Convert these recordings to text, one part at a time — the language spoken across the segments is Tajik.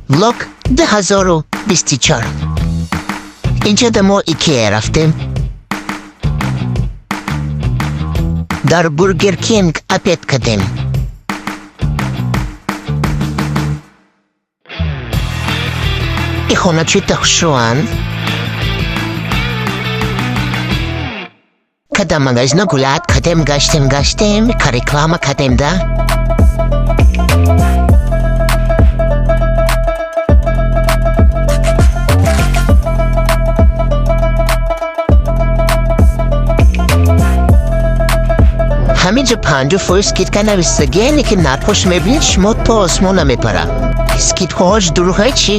Влог 2024. Инҷода мо Икея рафтем. Дар Бургер Кинг обед кардем. И хона чита хушрӯанд. Кадам магазино гулять кардем, гаштем, гаштем, ка реклама кардем да. Ҳаминҷо 50% скидка навистагиене, ки нархош мебинед, шумо то осмон намепара. Скидкаҳош дурӯғе чӣ?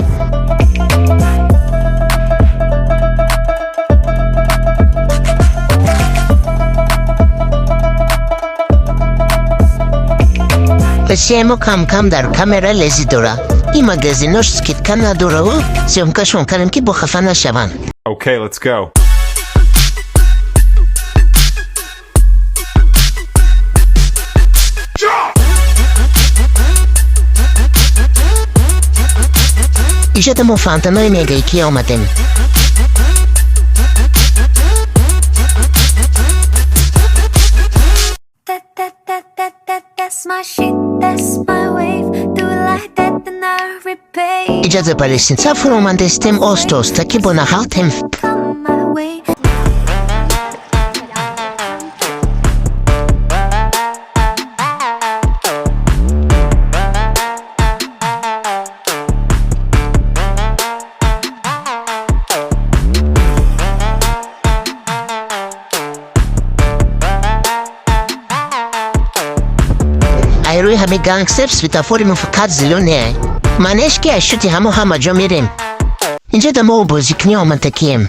Россияи мо кам-кам дар камера лези дора. Ин магазинош скидка надораву съёмкашон кардем, ки бохафа нашаванд. Okay, let's go. Иҷода мо фонтанои мегаики омадем. That that that that that that's my shit, that's my wave. Do it like that, then I repay. Иҷоза ба лестница фуромадестем оста-оста, ки бо наҳалтем. Come my way. Айрӯи ҳами гангстер светофори мо фақат зелёный. Маънеш ки аз шути ҳамо ҳама ҷо мерем. Инҷо да мо бозикунӣ омадагием.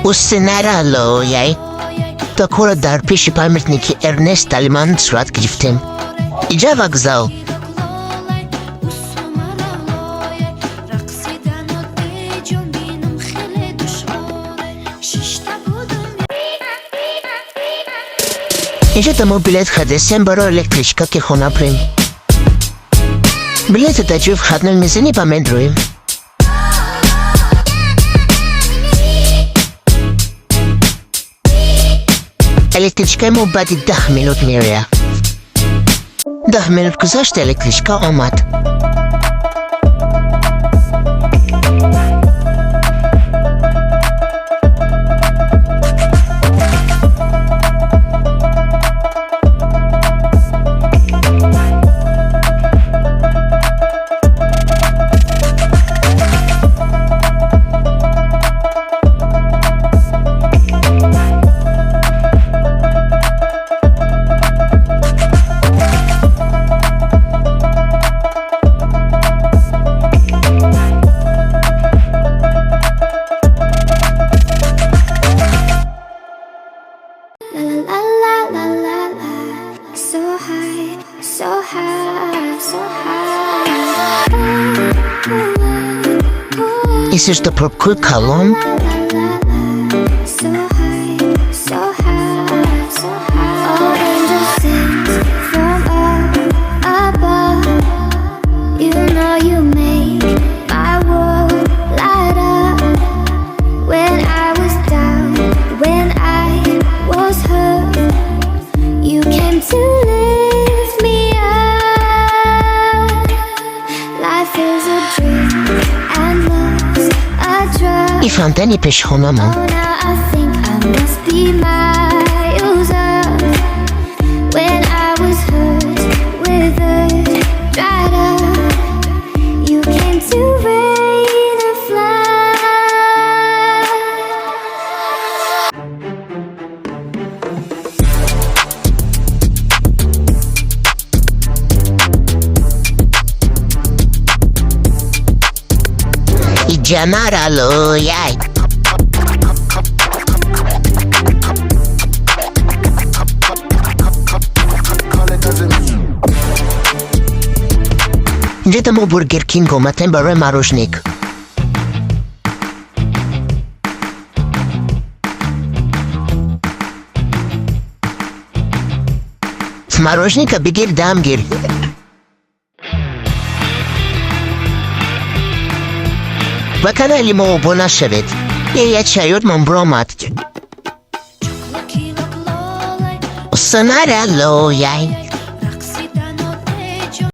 Усенаралояй. Такора дар пеши памятники Эрнест Талиман сурат гирифтем. Иҷа вокзал. Инҷо да мо билет хадесем барои электричка, ки хона бирем. Билета дар ҷои входной мезанӣ ба медроем. Электричкаи мо баъди 10 минут меояд. 10 минут гузашт, электричка омад. La la la la la la. So high, so high, so high. Исишда пробкаи калон. So high, so high, so high. All angels sing from up above. You know you make my world light up. When I was down, when I was hurt, you came to lift me up. Life is a dream and love's a drug. И фонтани пеши хонамон. Oh, now I think I must be miles up. When I was hurt, withered, dried up, you came to rain a flood. Иҷанаралояй. Инҷода мо Бургер Кинг омадем барои мороженик. Мороженка бигир, дам гир. Ба канали мо обуна шавед. Е чаётмон бромад. Сценария лояй.